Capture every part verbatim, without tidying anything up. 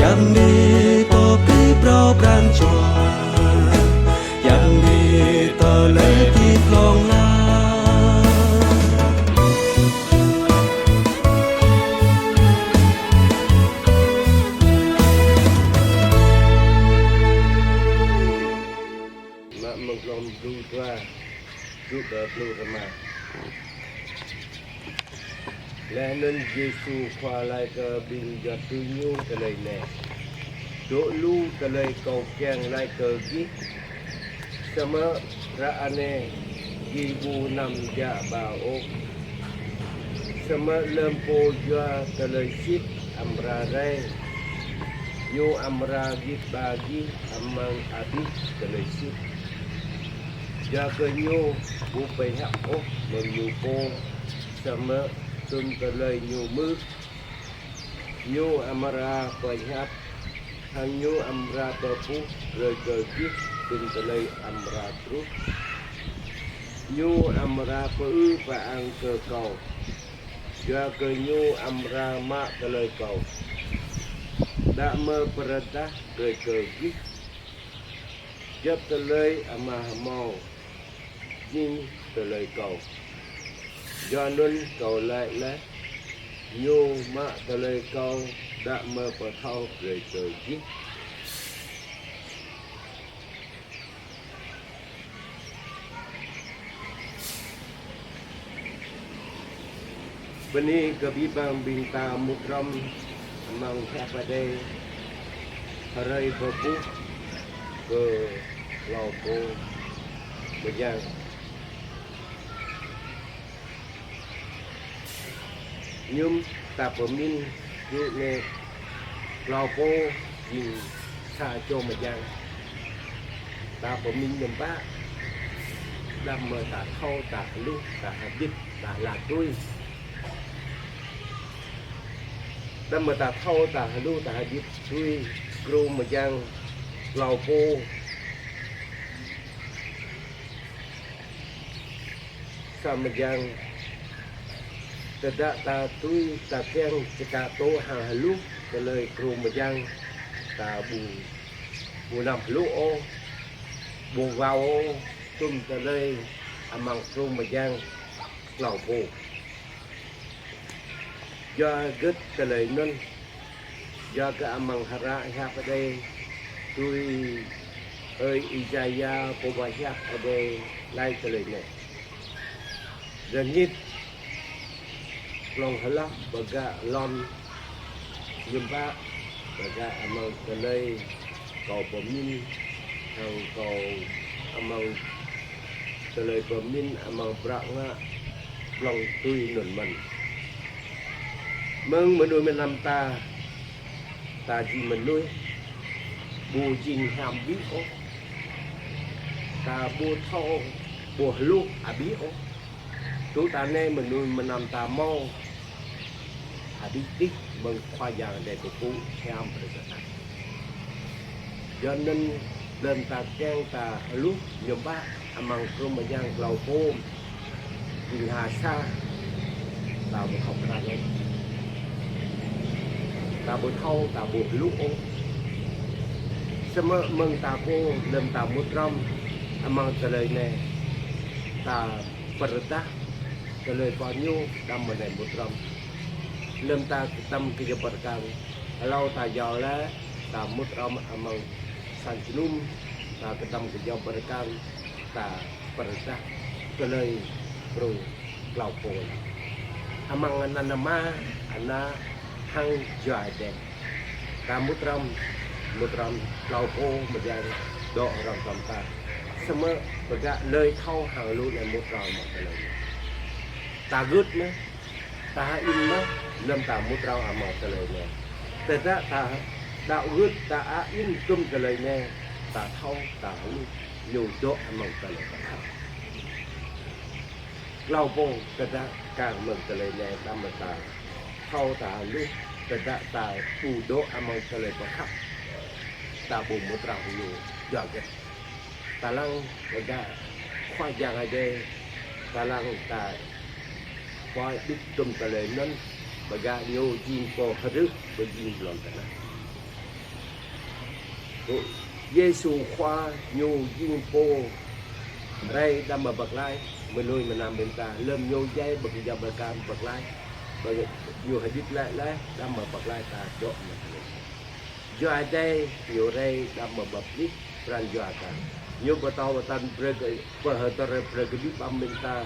Yang ni pơpĭ phrâo pran jua, yang ni tơlơi ti plông la. Mă mơ̆ng klŏm pluh dua, truh pơ pluh rơma. Laih anŭn Yêsu Khua laĭ kơ ƀing juăt tui Ñu tơlơi anai: Dŏ lu tơlơi Kâo kiăng laĭ kơ gih, samơ̆ ră anai gih ƀu anăm djă ba ôh. Samơ̆ lơm Pô yua tơlơi sĭt amra rai, Ñu amra git ba gih amăng abih tơlơi sĭt. Yua kơ Ñu ƀu pơhiăp ôh mơ̆ng Ñu pô, samơ̆ tum tơlơi Ñu hmư̆, Ñu amra pơhiăp, hăng Ñu amra pơƀuh brơi kơ gih tum tơlơi amra truh. Ñu amra pơư pơang kơ Kâo, yua kơ Ñu amra mă tơlơi Kâo, đah mơ̆ pơrơđah brơi kơ gih. Djŏp tơlơi Ama hơmâo jing tơlơi Kâo. Yua anŭn Kâo laĭ laih, Ñu mă tơlơi Kâo đah mơ̆ pơthâo brơi kơ gih. Bơni kơ abih bang ƀing ta mŭt hrŏm amăng Hiăp Adai, hrơi pơƀuh kơ klâo pô mơyang. Mơñum ta pơmĭn, yua anai klâo pô jing sa čô mơyang. Ta pơmĭn hiư̆m pă, đah mơ̆ ta thâo, ta hluh, ta hơdip, ta hla tui. Đah mơ̆ ta thâo, ta hluh, ta hơdip tui gru mơyang klâo pô. Sa mơyang, tơdah ta tui, ta kiăng čơkă tŭ hăng hluh tơlơi gru mơyang, ta ƀu, ƀu anăm hluh ôh, ƀu wao ôh tum tơlơi amăng gru mơyang klâo pô. Yua hơget tơlơi anŭn? Yua kơ amăng hră Hiăp Adai tui ơi Isaia pô ba Hiăp Adai laĭ tơlơi anai: Rơngit, plông hloh bơgă lŏn, hiư̆m pă bơgă amăng tơlơi Kâo pơmĭn, hăng Kâo amăng tơlơi pơmĭn amăng bruă ngă blŏng tui anŭn mơ̆n. Mơ̆ng mơnuih mơnam ta, ta jing mơnuih ƀu jing hiam abih ôh, ta ƀu thâo, ƀu hluh abih ôh. Tŭ ta anai mơnuih mơnam ta hmâo abih tih mơ̆ng Khua Yang Adai pơpŭ hiam brơi kơ ta. Yua anŭn lơm ta kiăng ta hluh hiư̆m pă amăng gru mơyang klâo pô, jing ha sa, ta ƀu thâo krăn ôh. Ta ƀu thâo, ta ƀu hluh ôh. Samơ̆ mơ̆ng ta pô lơm ta mŭt hrŏm amăng tơlơi anai, ta pơrơđah tơlơi pơhiăp Ñu đah mơ̆ anai mŭt hrŏm. Lơm ta kơtăm kơyâo bơrkang, hlâo ta iâu laĭ, ta mŭt hrŏm amăng sang jơnum, ta kơtăm kơyâo bơrkang, ta pơrơđah tơlơi gru klâo pô. Amăng anăn Ama, Ană, hăng Jua Adai. Ta mŭt hrŏm, mŭt hrŏm klâo pô mơyang dŏ hrŏm hrŏm ta. Samơ̆ bơgă hlơi thâo hăng lu anai mŭt hrŏm amăng tơlơi anai. Ta gưt mơ̆, ta hơĭn mơ̆, lơm ta mŭt hrŏm amăng tơlơi anai. Tơdah ta đaŏ gưt, ta hơĭn tum tơlơi anai, ta thâo, ta hluh, ñu dŏ amăng tơlơi pơkhăp. Klâo pô tơdah kar mơ̆ng tơlơi anai đah mơ̆ ta thâo ta hluh, tơdah ta ƀu dŏ amăng tơlơi pơkhăp, ta ƀu mŭt hrŏm ñu djơ̆ gĕt. Ta lăng bơgă Khua Yang Adai, ta lăng ta pơƀut tum tơlơi anŭn, bơgă ñu jing pô hrih pơjing lŏn tơnah. Yêsu Khua ñu jing pô rai đah mơ̆ pơklaih mơnuih mơnam ƀing ta, lơ̆m ñu djai ƀơi kơyâo bơkan pơklaih, ƀơi ñu hơdip glaĭ laih đah mơ̆ pơklaih ta dŏ mơ̆. Yua Adai ñu rai đah mơ̆ pơplih pran jua ta. Ñu pơtô pơtăn brơi kơ, pơhơdơr brơi kơ abih bang ƀing ta,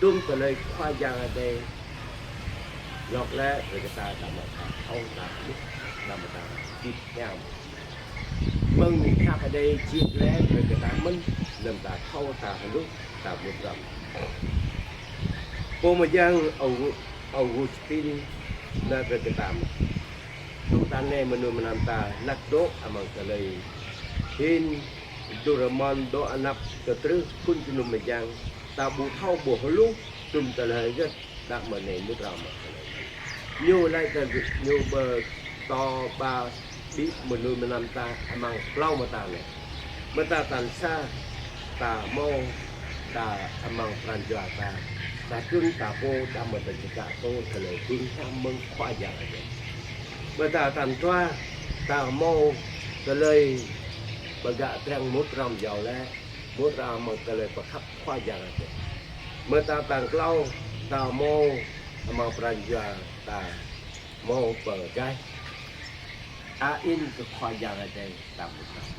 tŭm tơlơi Khua Yang Adai lŏk lĕ brơi kơ ta đah mơ̆ ta thâo ta hluh, đah mơ̆ ta hơdip hiam. Mơ̆ng khăp Adai jing lĕ brơi kơ ta mơ̆n, lơ̆m ta thâo ta hluh, ta mŭt hrŏm. Pô mơyang Au-, Augustin nao brơi kơ ta mơ̆n. Tŭ ta anai mơnuih mơnam ta, hlak dŏ amăng tơlơi hin, dŭ rơmon dŏ anăp tơtrưh, khul jơnum mơyang, ta ƀu thâo ƀu hluh, tŭm tơlơi hơget, đah mơ̆ anai mŭt hrŏm mơ̆ tơlơi. Ñu laĭ tơ ñu pơtô ba ƀing mơnuih mơnam ta amăng klâo mơta anai. Mơta tal sa, ta hmâo, ta amăng pran jua ta, ta trŭn ta pô đah mơ̆ ta čơkă tŭ tơlơi bưng hiam mơ̆ng Khua Yang Adai. Mơta tal dua, ta hmâo tơlơi pơgă triăng mŭt hrŏm iâu laĭ, mŭt hrŏm amăng tơlơi pơkhăp Khua Yang Adai. Mơta tal klâo, ta hmâo amăng pran jua ta hmâo pơgai. A in kơ Khua Yang Adai ta mŭt hrŏm.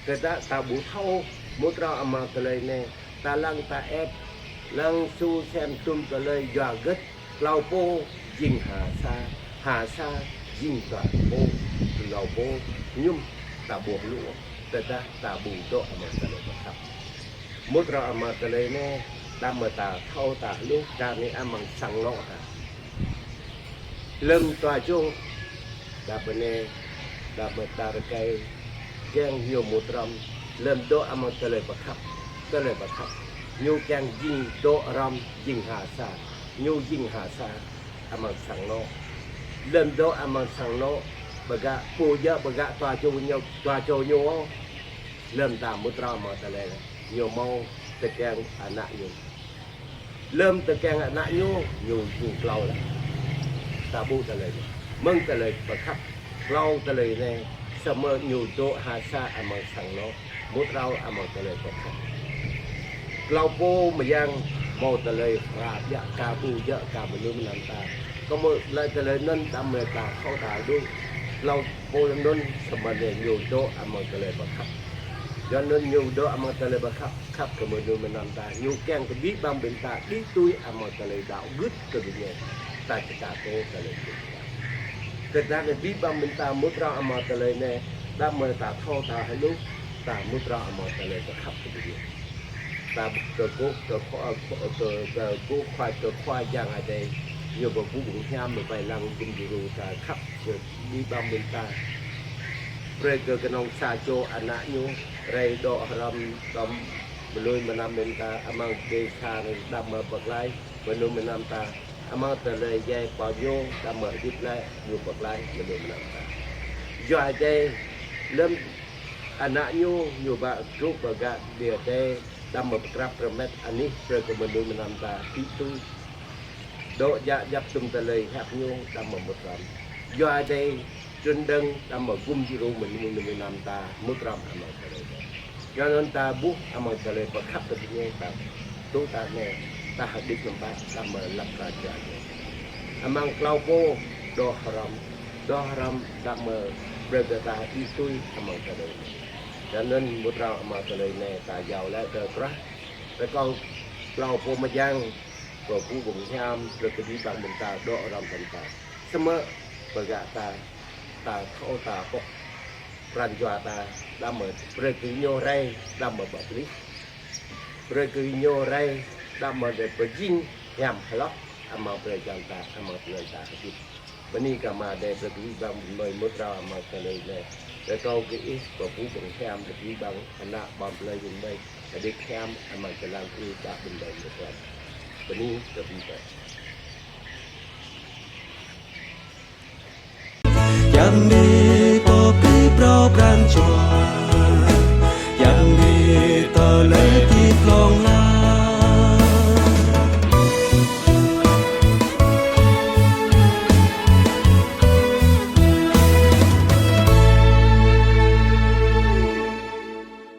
Kơ ta, ta ƀu thâo mŭt hrŏm amăng tơlơi anai, ta lăng ta ĕp, lăng su sem tŭm tơlơi yua hơget, klâo pô jing ha sa, ha sa jing klâo pô, klâo pô mơñum ta ƀu hluh, tơdah ta ƀu dŏ amăng tơlơi pơkhăp. Mŭt hrŏm amăng tơlơi anai, đah mơ̆ ta thâo ta hluh, ta anai amăng sang anô̆ ta. Lơ̆m dua jŏng, đah mơ̆ anai, đah mơ̆ ta rơkơi, kiăng ñu mŭt hrŏm, lơ̆m dŏ amăng tơlơi pơkhăp, tơlơi pơkhăp. Ñu kiăng jing dŏ hrŏm, jing ha sa, ñu jing ha sa amăng sang anô̆. Lơ̆m dŏ amăng sang anô̆, pơgă, pô djơ̆ pơgă dua jŏng ñu, dua jŏng ñu, lơ̆m ta mŭt hrŏm amăng tơlơi, ñu hmâo tơkeng ană ñu. Lơ̆m tơkeng ană ñu, ñu jing klâo laih. Ta ƀuh tơlơi anai. Mơ̆ng tơlơi pơkhăp, klâo tơlơi anai, samơ̆ ñu dŏ ha sa amăng sang anô̆, mŭt hrŏm amăng tơlơi pơkhăp. Klâo pô mơyang hmâo tơlơi ră biă kơ ƀu djơ̆ kơ mơnuih mơnam ta. Kơmơi laĭ tơlơi anŭn đah mơ̆ ta thâo ta hluh. Klâo pô anŭn samơ̆ ñu dŏ amăng tơlơi pơkhăp. Yua anŭn ñu dŏ amăng tơlơi pơkhăp, khăp kơ mơnuih mơnam ta. Ñu kiăng kơ abih bang ƀing ta đĭ tui amăng tơlơi đaŏ gưt kơ ñu. Ta čơkă tơlơi gưt. Tơdah abih bang ƀing ta mŭt hrŏm amăng tơlơi anai, đah mơ̆ ta thâo ta hluh, ta mŭt hrŏm amăng tơlơi pơkhăp kơ ñu. Ta kơkuh, kơkuh, kơ, kơkuh Khua, kơkuh Khua Yang Adai, ñu pơpŭ ƀơ̆ng hiam, ñu pơai lăng gum djru ta khăp kơ abih bang ƀing ta. Brơi kơ kơnơ̆ng sa čô ană ñu, rai dŏ hrŏm tơm mơnuih mơnam ƀing ta, amăng dêh sa anai đah mơ̆ pơklaih mơnuih mơnam ta, amăng tơlơi djai pơ ñu, đah mơ̆ hơdip glaĭ, ñu pơklaih mơnuih mơnam ta. Yua Adai, lơ̆m ană ñu, ñu ba truh pơgă Adai, đah mơ̆ pơtrăp rơmet anih brơi kơ mơnuih mơnam ta đĭ tui. Dŏ djă djăp tŭm tơlơi hiăp ñu, đah mơ̆ mŭt hrŏm. Yua Adai, trŭn dơ̆ng, đah mơ̆ gum djru mơnuih mơnam ta, mŭt hrŏm amăng tơlơi anai. Yua anŭn ta ƀuh amăng tơlơi pơkhăp kơ ƀing ta. Tŭ ta anai, ta hơdip mơ̆ng ƀă, đah mơ̆ lăp rơjang. Amăng klâo pô, dŏ hrŏm, dŏ hrŏm, đah mơ̆ brơi kơ ta đĭ tui amăng tơlơi anai. Yua anŭn mŭt hrŏm amăng tơlơi anai, ta iâu laĭ kơ Krist. Rơkâo klâo pô mơyang, pơpŭ ƀơ̆ng hiam, brơi kơ abih bang ƀing ta dŏ hrŏm ƀing ta. Samơ̆ pơgă ta, ta thâo ta pŏk pran jua ta, đah mơ̆ brơi kơ ñu rai, đah mơ̆ pơplih. Brơi kơ ñu rai, đah mơ̆ pơjing hiam hloh, amăng pran jua ta, amăng tơlơi ta hơdip. Bơni kơ Ama Adai, brơi kơ abih bang ƀing mơi mŭt hrŏm amăng tơlơi anai. Rơkâo kơ Ih pơpŭ ƀơ̆ng hiam kơ abih bang ană ƀôn plơi ƀing mơi, hơdip hiam amăng jơlan Ih đah ƀing mơi mŭt hrŏm. Bơni kơ abih bang. Čang